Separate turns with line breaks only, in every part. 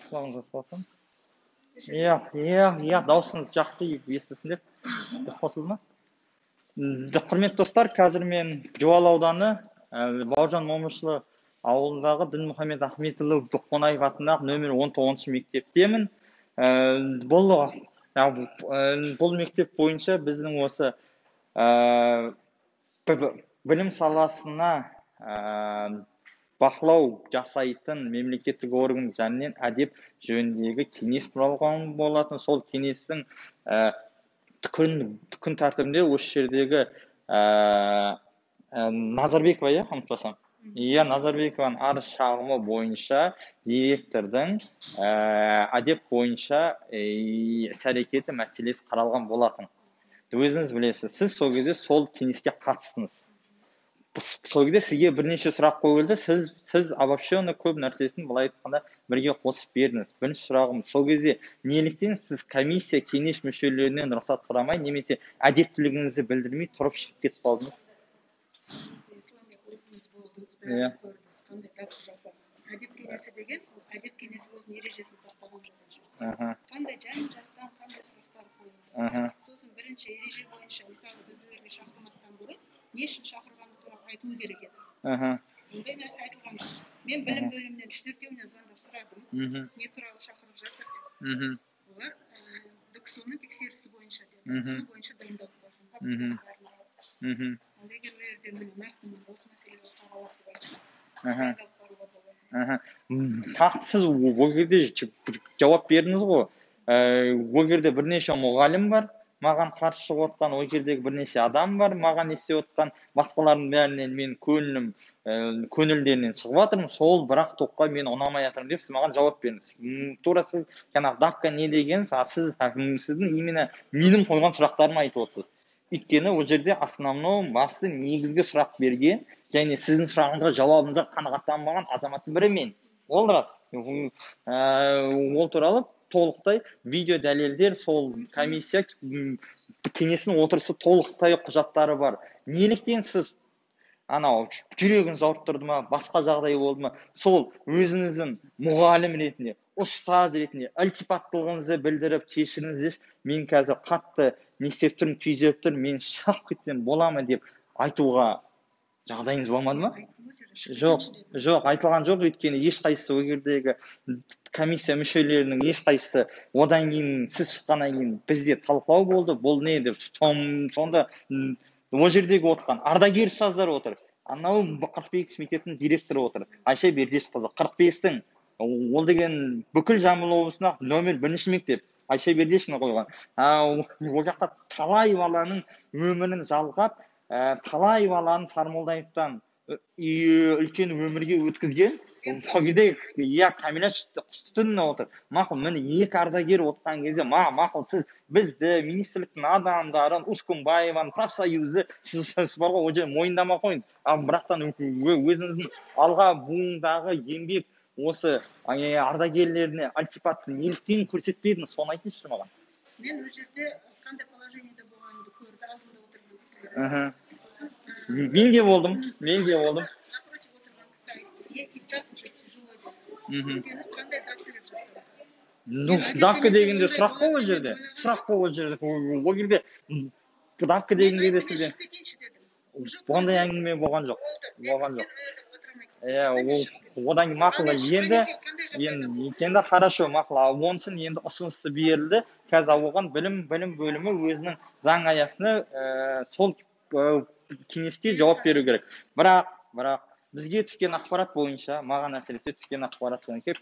Құлағыңызға салсам. Иә, иә, иә, дауысыңыз жақсы естілсін деп қосылды ма? Құрметті достар, қазір мен Жуалы ауданы Бауыржан Момышұлы ауылындағы Дінмұхамед Ахметұлы Қонаев атындағы нөмір 19 мектептемін. Бұл мектеп бойынша біздің осы білім саласына бақылау жасайтын мемлекеттік орган жанынан әдеп жөніндегі кеңес құралған болатын. Сол кеңестің күн тәртібінде осы жердегі Назарбекова, иә, ұмытпасам, иә, Назарбекованың арыз шағымы бойынша директордың әдеп бойынша іс-әрекеті мәселесі қаралған болатын. Өзіңіз білесіз, сіз сол кезде сол кеңеске қатыстыңыз. Сол кезде сізге бірнеше сұрақ қойылды, сіз обобщенно көп нәрсесін былай айтқанда бірге қосып бердіңіз. Бірінші сұрағым, сол кезде неліктен сіз комиссия кеңес мүшелерінен рұқсат сұрамай немесе әдептілігіңізді білдірмей тұрып шығып кетіп қалдыңыз?
Иә. Қандай тәртіп жасап. Әдеп кеңесі деген, ол әдеп кеңесі өзінің ережесін сақтаған жоқ ол жерде. Қандай жан-жақтан қандай сұрақтар қойылды. Сосын бірінші ереже бойынша, мысалы, бізді жерге шақырмастан бұрын не үшін шақырғаны туралы айтылу керек еді. Ондай нәрсе айтылған жоқ. Мен білім бөлімінен 3-4-еуіне звондап сұрадым. Не туралы шақырып жатыр деп. Олар ДКСО-ның тексерісі бойынша деді. Сол бойынша дайындалып қойған. Ал егер ол жерде міне нақты осы мәселелер қаралады деп айтса, дайындалып баруға болады.
Нақты сіз ол жерде жауап бердіңіз ғой. Ол жерде бірнеше мұғалім бар, маған қарсы шығып отқан, ол жердегі бірнеше адам бар, маған не істеп отқан, басқалардың бәрінен мен көңілім, көңілдерінен шығып жатырмын, сол бірақ топқа мен ұнамай жатырмын деп сіз маған жауап бердіңіз. Тура сіз жаңағы давка не деген, сіз сіздің именно менің қойған сұрақтарымды айтып отырсыз. Өйткені ол жерде основном басты негізгі сұрақ берген және сіздің сұрағыңызға жауабыңызға қанағаттанбаған азаматтың бірі мен. Ол рас. Ол туралы толықтай видео дәлелдер, сол комиссия кеңесінің отырысы толықтай құжаттары бар. Неліктен сіз анау жүрегіңіз ауырып тұрды ма, басқа жағдай болды ма, сол өзіңіздің мұғалім ретінде, ұстаз ретінде ілтипаттылығыңызды білдіріп, кешіріңіздерші, мен қазір қатты не істеп тұрмын, күйзеліп тұрмын, мен шығып кетсем бола ма деп айтуға жағдайыңыз болмады ма? Жоқ, жоқ, айтылған жоқ, өйткені ешқайсысы ол жердегі комиссия мүшелерінің ешқайсысы одан кейін сіз шыққаннан кейін бізде талқылау болды, бұл не деп, сонда ол жердегі отырған ардагер ұстаздар отыр, анау 45 мектептің директоры отыр, Айша Бердесқызы, 45-тің, ол деген бүкіл Жамбыл облысында нөмір бірінші мектеп, Айша Бердешовна қойған. Ол жақта талай баланың өмірін жалғап, талай баланы Сармолдаевтан үлкен өмірге өткізген. Сол кезде, иә, Камила Құстүтінова отыр. Мақұл, міне екі ардагер отқан кезде, мақұл, сіз бізді, министрліктің адамдарын, Ускунбаеваны, профсоюзды, сіз бар ғой, ол жерде мойындамай қойыңыз. Ал бірақтан өзіңіздің алға буындағы еңбек осы ардагерлеріне ілтипатты неліктен көрсетпедіңіз, соны айтыңызшы маған.
Мен ол жерде қандай положениеде болғанымды көрді, алдымда отырған кісілер. Сосын,
Мен де болдым, мен де болдым.
Напротив отырған кісі айтты, ей, и так уже тяжело деп. Өйткені қандай давка жасады?
Ну, давка дегенде сұрақ қой ол жерде. Сұрақ қой ол жерде. Ол жерде давка деген кезде сізде ондай әңгіме болған жоқ. Болған жоқ. Иә, ол одан кейін мақұл, енді хорошо, мақұл. Ал онысын енді ұсынысы берілді. Қазір оған білім бөлімі өзінің заң аясында сол кеңеске жауап беру керек. Бірақ бізге түскен ақпарат бойынша, маған әсіресе түскен ақпарат бойынша,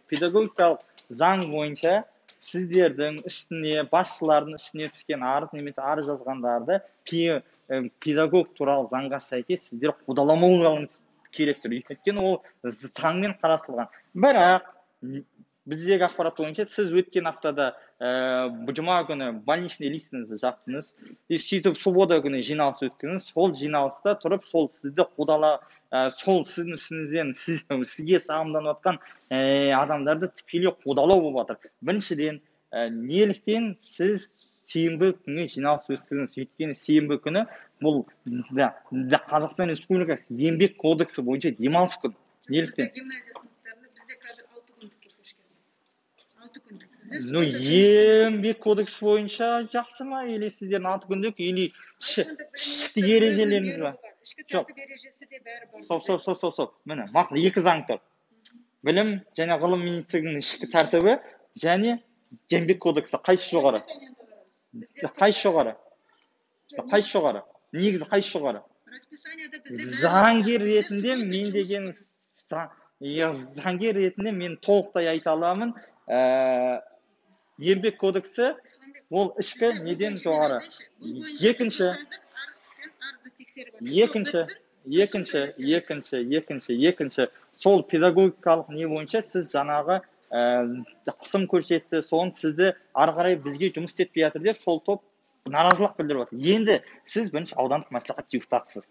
педагогикалық заң бойынша сіздердің үстіне, басшылардың үстіне түскен арыз немесе арыз жазғандарды педагог туралы заңға сәйкес сіздер қудаламауларыңыз керектір. Өйткені ол заңмен қарастырылған. Бірақ біздегі ақпарат бойынша сіз өткен аптада, жұма күні больничный листіңізді жаптыңыз, и сөйтіп суббота күні жиналыс өткіздіңіз. Сол жиналыста тұрып, сол сізді қудала, сол сіздің үстіңізден сізге шағымданып жатқан, адамдарды тікелей қудалау болып жатыр. Біріншіден, неліктен сіз сенбі күні жиналыс өткіздіңіз? Өйткені сенбі күні бұл Қазақстан Республикасы еңбек кодексі бойынша демалыс күні. Неліктен?
Гимназия сыныптарында бізде қазір 6 күндікке көшкенбіз.
Ну, еңбек кодексі бойынша жақсы ма, или сіздердің 6 күндік, или ішкі ережелеріңіз ба?
Ішкі тәртіп ережесі де бәрі бар.
Стоп, стоп, стоп, стоп, стоп. Міне, мақұл, екі заң тұр. Білім және ғылым министрлігінің ішкі тәртібі және еңбек кодексі қайсысы жоғары? Қайсысы жоғары? Қайсысы жоғары? Негізі қайсысы жоғары? Заңгер ретінде мен деген заңгер ретінде мен толықтай айта аламын, еңбек кодексі ол ішкі неден жоғары. Екінші, сол педагогикалық не бойынша сіз жаңағы қысым көрсетті, соны сізді ары қарай бізге жұмыс істетпей жатыр деп сол топ наразылық білдіріп жатыр. Енді сіз бірінші аудандық мәслихат депутатысыз.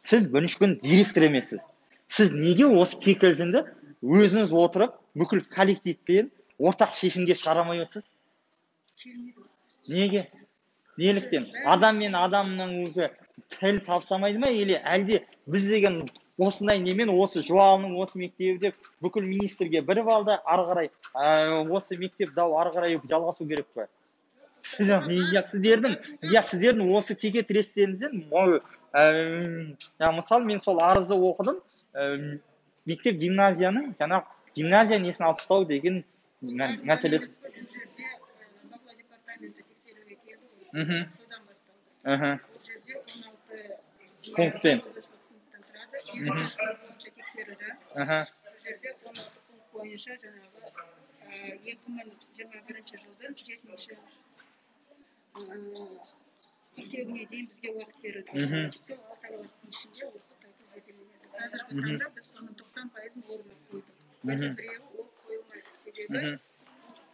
Сіз бірінші күн директор емессіз. Сіз неге осы кекілжіңді өзіңіз отырып бүкіл коллективпен ортақ шешімге шығара алмай отырсыз? Неге? Неліктен? Адам мен адамның өзі тіл тапсамайды ма, или әлде біз деген осындай немен осы Жуалының осы мектебі деп бүкіл министрге бір балды ары қарай осы мектеп дау ары қарай жалғасу керек пе? Сіздердің осы теке тірестеріңізден, мысалы, мен сол арызды оқыдым, мектеп гимназияның жаңағы гимназия несін алып тастау деген мәселесі.
Бақылау департаменті тексеруге келді ғой. Содан басталды. Ол жерде 16
пунктпен
бойынша тексерілді. Ол жерде 16 пункт бойынша жаңағы 2021 жылдың 7 қыркүйегіне дейін бізге уақыт берілді. Сол 6 ай уақыттың ішінде осы қайта зерделенеді. Қазіргі таңда біз соның 90%-ын орындап қойдық. Енді біреуі ол қойылмайды. Себебі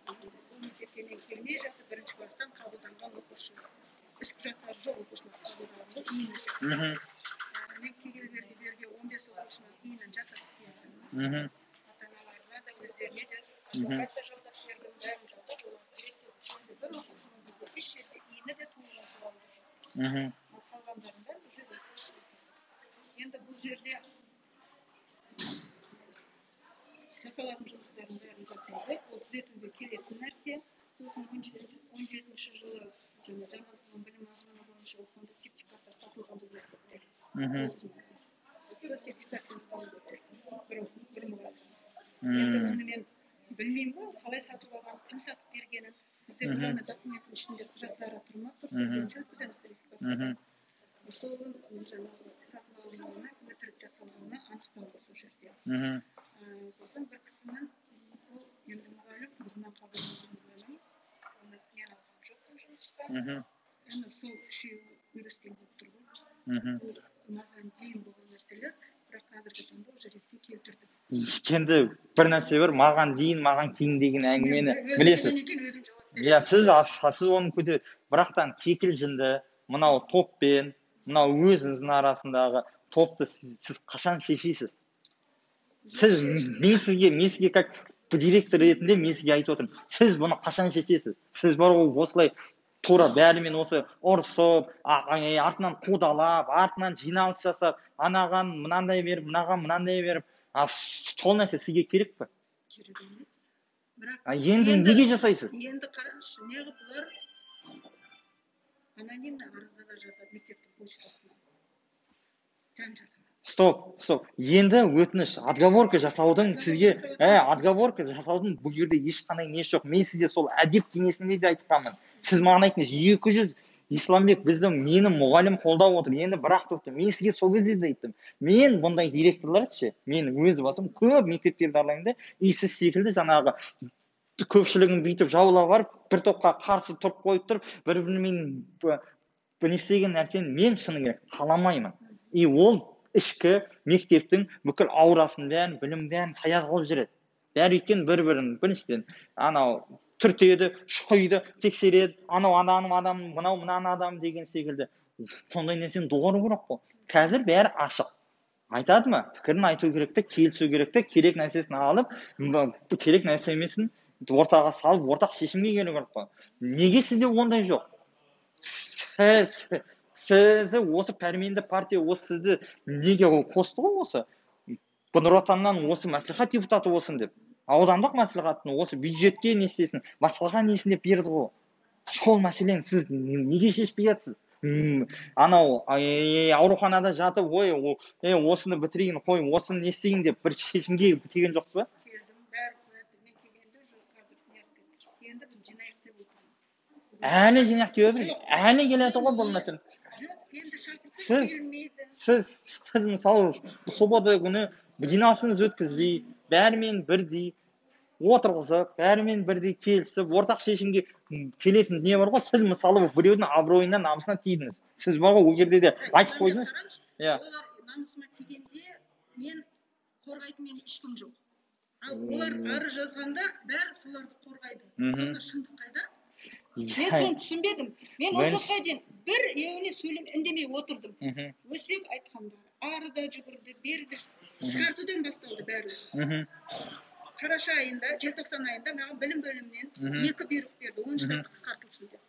бұл мектепке мен келмей жатып бірінші класстан қабылданған оқушы. Іс құжаттары жоқ оқушылар қабылданды. Мен келгелерге берге 15 оқушының ИИН-ін жасатып бердім. Ата-аналарына да, өздеріне де адвокат та жалдап бердім, бәрін жалдап, оларды реттедік. Енді бір оқушының бізде еш жерде ИИН-і де туылған туралы жоқ. Ал қалғандарының бәрі уже. Енді бұл жерде жасалатын жұмыстардың бәрін жасалды. Ол түзетуге келетін нәрсе. Сосын 17 жылы жаңа жаңартылған білім мазмұны бойынша оқығанда сертификаттар сатылған бұл мектептер. Сол сертификатпен салып отыр бір мұғаліміміз. Енді оны мен білмеймін ғой, қалай сатып алған, кім сатып бергенін. Бізде главный документтің ішінде құжаттары тұр ма, тұрса бойынша өткіземіз тарификацияны. Сол жаңағы сатып алынғаны, өтірік жасалғаны анықталды сол жерде. Сосын бір кісінің, ол енді мұғалім, бұрыннан қабылданған мұғалім, оны мен алған жоқпын жұмысқа. Енді сол үшеуі үйлескен болып тұр ғой. Ол маған дейін болған нәрселер, бірақ қазіргі таңда уже ретке келтірдік.
Енді бір нәрсе бар, маған дейін, маған кейін деген әңгімені білесіз. Иә, сіз оны көтереді. Бірақтан кекілжіңді, мынау топпен, мынау өзіңіздің арасындағы топты сіз қашан шешесіз? Сіз, мен сізге как директор ретінде мен сізге айтып отырмын. Сіз бұны қашан шешесіз? Сіз бар ғой осылай тура бәрімен осы ұрысып, артынан қудалап, артынан жиналыс жасап, анаған мынандай беріп, мынаған мынандай беріп, сол нәрсе сізге керек пе?
Керек емес. Бірақ
енді неге жасайсыз?
Енді қараңызшы, неғып бұлар анонимді арыздар жазады мектептің почтасына. Жан-жағына.
Стоп, стоп. Енді өтініш, отговорка жасаудың сізге, отговорка жасаудың бұл жерде ешқандай несі жоқ. Мен сізге сол әдеп кеңесінде де айтқанмын. Сіз маған айттыңыз, 200 Исламбек біздің мені мұғалім қолдап отыр. Енді бірақ тоқты. Мен сізге сол кезде де айттым. Мен бұндай директорлар ше, мен өз басым көп мектептерді аралаймын да, и сіз секілді жаңағы көпшілігін бүйтіп жаулап барып, бір топқа қарсы тұрып қойып тұрып, бір-бірімен не істеген нәрсені мен шыны керек қаламаймын. И ол ішкі мектептің бүкіл аурасын бәрін, білім бәрін саяз қылып жүреді. Бәрі өйткені бір-бірін біріншіден анау түртеді, шұқиды, тексереді, анау ананың адам, мынау мынаның адам деген секілді. Сондай нәрсені доғару керек қой. Қазір бәрі ашық. Айтады ма? Пікірін айту керек те, келісу керек те, керек нәрсесін алып, керек нәрсе емесін ортаға салып, ортақ шешімге келу керек қой. Неге сізде ондай жоқ? Сізді осы пәрменді партия осы сізді неге қосты ғой осы? Нұр Отаннан осы мәслихат депутаты болсын деп. Аудандық мәслихаттың осы бюджетке не істесін, басқаға не істесін деп берді ғой. Сол мәселені сіз неге шешпей жатсыз? Анау ауруханада жатып, ой, осыны бітірейін, қой, осыны не істейін деп бір шешімге келген жоқсыз ба?
Келдім, бәрі қояды. Мен келгенде уже қазір неғып кеттік. Енді біз жинайық деп отырмыз.
Әлі жинақ деп отыр, әлі келеді ғой бұл мәселе.
Жоқ, енді шақырсақ келмейді.
Сіз мысалы суббота күні жиналысыңыз өткізбей, бәрімен бірдей отырғызып, бәрімен бірдей келісіп, ортақ шешімге келетін не бар ғой? Сіз мысалы біреудің абыройына, намысына тидіңіз. Сіз бар ғой, ол жерде де айтып қойдыңыз. Иә.
Олар намысыма тигенде мен қорғайтын мені ешкім жоқ. Ал олар арыз жазғанда бәрі соларды қорғайды. Сонда шындық қайда? Мен соны түсінбедім. Мен осы уақытқа дейін бір еуіне сөйлем үндемей отырдым. Өсек айтқандар, ары да жүгірді, бері де. Қысқартудан басталды барлығы. Қараша айында, желтоқсан айында маған білім бөлімінен 2 бұйрық берді, 10 штатты қысқартылсын деп.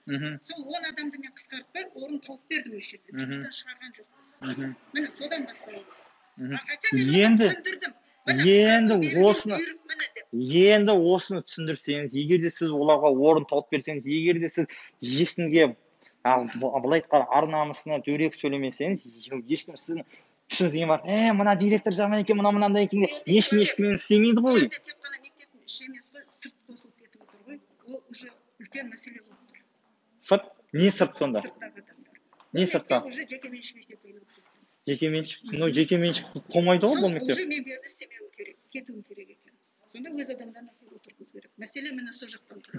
Сол 10 адамды мен қысқартпай, орын тауып бердім осы жерде. Жұмыстан шығарған жоқпыз. Міне содан басталды. Хотя мен оны түсіндірдім.
Енді осыны түсіндірсеңіз, егер де сіз оларға орын тауып берсеңіз, егер де сіз ешкімге былай айтқанда ар намысына дөрекі сөйлемесеңіз, ешкім сіздің түсінізге барып, мына директор жаман екен, мына мынандай екен деп ешкім ешкіммен істемейді ғой.
Тек қана мектептің іші емес қой, сырт қосылып кетіп отыр ғой. Ол уже үлкен мәселе болып тұр.
Сырт? Не сырт сонда?
Сырттағы адамдар.
Не сыртта?
Уже жекеменшік мектепке айналып кетті.
Жекеменшік, ну жекеменшік болмайды ғой бұл мектеп.
Уже мен бұл жерде істемеуім керек, кетуім керек екен. Сонда өз адамдарына келіп отырғызу керек. Мәселе міне сол жақтан тұр.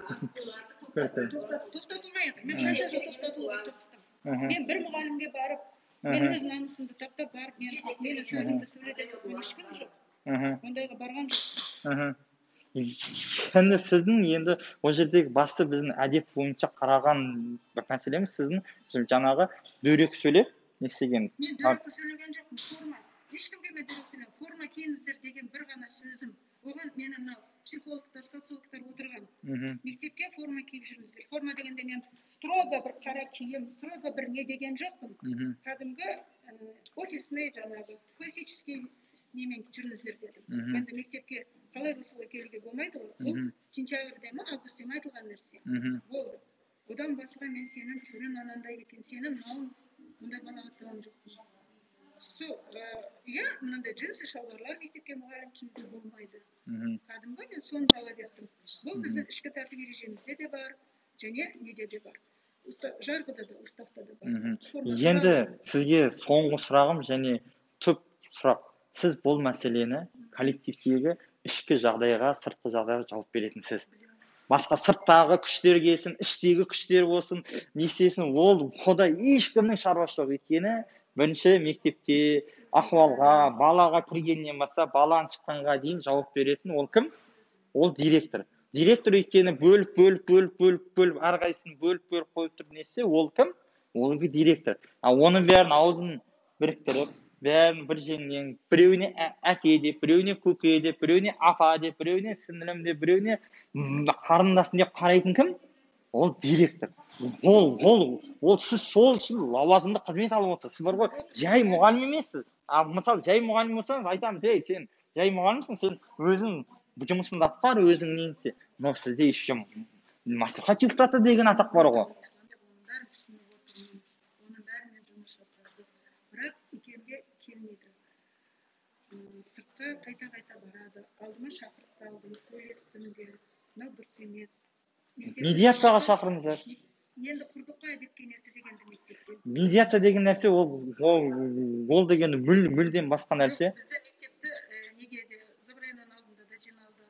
Тоқтатылмай жатыр. Мен қанша жыл тоқтатылуға тырыстым. Мен бір мұғалімге барып, мен өз намысымды таптап барып, мен сөзімді сөйлететін ешкім жоқ. Ондайға барған жоқ.
Енді сіздің енді ол жердегі басты біздің әдеп бойынша қараған бір мәселеміз сіздің жаңағы дөрекі сөйлеп не істегеніңіз.
Мен дөрекі сөйлеген жоқпын, форма. Ешкімге мен дөрекі сөйлемеймін. Форма киіңіздер деген бір ғана сөзім. Оған мені мынау психологтар, социологтар отырған. Мектепке форма киіп жүріңіздер. Форма дегенде мен строго бір қара киім, строго бір не деген жоқпын. Кәдімгі офисный жаңағы классический немен жүріңіздер дедім. Енді мектепке қалай болса олай келуге болмайды ғой. Бұл сентябрьде ме, августте ме айтылған нәрсе. Болды. Одан басқа мен сенің түрің анандай екен, сенің мынауың ондай балағаттаған жоқпын. Иә, мынандай джинсы, шалбарлар мектепке мұғалім киюге болмайды. Кәдімгі мен соны талап еттім. Бұл біздің ішкі тәртіп ережемізде де бар, және неде де бар. Жарғыда да, уставта да бар.
Енді сізге соңғы сұрағым және түп сұрақ. Сіз бұл мәселені коллективтегі ішкі жағдайға, сыртқы жағдайға жауап беретінсіз. Басқа сырттағы күштер келсін, іштегі күштер болсын, не істесін, ол ода ешкімнің шаруасы жоқ. Өйткені бірінші мектепте ахуалға, балаға кіргеннен бастап баланы шыққанға дейін жауап беретін ол кім? Ол директор. Директор өйткені бөліп, бөліп, бөліп, бөліп, бөліп, әрқайсысын бөліп, бөліп қойып тұрып не істесе, ол кім? Ол директор. Ал оның бәрін аузын біріктіріп, бәрін бір жеңнен, біреуіне әке деп, біреуіне көке деп, біреуіне апа деп, біреуіне сіңілім деп, біреуіне қарындасым деп қарайтын кім? Ол директор. Ол сіз сол үшін лауазымды қызмет алып отырсыз. Сіз бар ғой, жай мұғалім емессіз. А мысалы, жай мұғалім болсаңыз, айтамыз, ей, сен жай мұғалімсің, сен өзің жұмысыңды атқар, өзің не істе. Но сізде еще мәслихат депутаты деген атақ бар ғой.
Оның бәрін түсініп отырмын. Оның бәрімен жұмыс жасадық. Бірақ икемге келмейді. Сыртқа қайта-қайта барады. Алдыма шақырып алдым, сөйлестім де. Мынау дұрыс емес.
Медиацияға шақырыңыздар.
Енді құрдық қой әдеп кеңесі дегенді мектепте.
Медиация деген нәрсе ол деген мүлдем басқа нәрсе.
Бізде мектепті неге де Забрайнаның алдында да жиналды,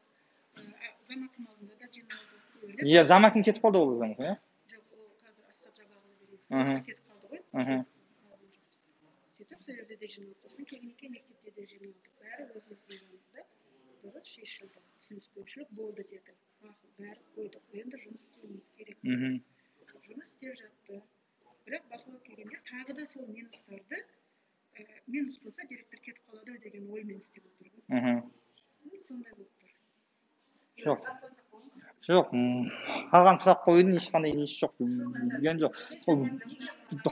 Замакім алдында да жиналды.
Иә, Замакім кетіп қалды ол заман, иә?
Жоқ, ол қазір Асқар Жабағұлы деген кісі кетіп қалды ғой. Сөйтіп сол жерде де жиналды. Сосын келгеннен кейін мектепте де жиналдық. Бәрі өзіміздің жанымызда дұрыс шешілді. Түсініспеушілік болды деді. Мақұл, бәрі қойдық. Енді жұмыс істеуіміз керек. Жұмыс істеп жатты. Бірақ бақылау келгенде тағы да сол минустарды, минус болса директор кетіп қалады деген оймен істеп отыр ғой. Сондай болып тұр.
Жоқ. Жоқ, маған сұрақ қоюдың ешқандай несі жоқ, деген жоқ.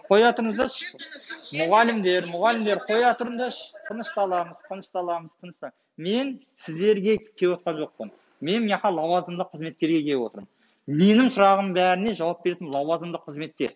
Қоя тұрыңыздаршы. Мұғалімдер қоя тұрыңдаршы. Тынышталамыз, тынышталамыз, тынышталамыз. Мен сіздерге келіп отқан жоқпын. Мен мына жаққа лауазымды қызметкерге келіп отырмын. Менің сұрағым бәріне жауап беретін лауазымды қызметкер.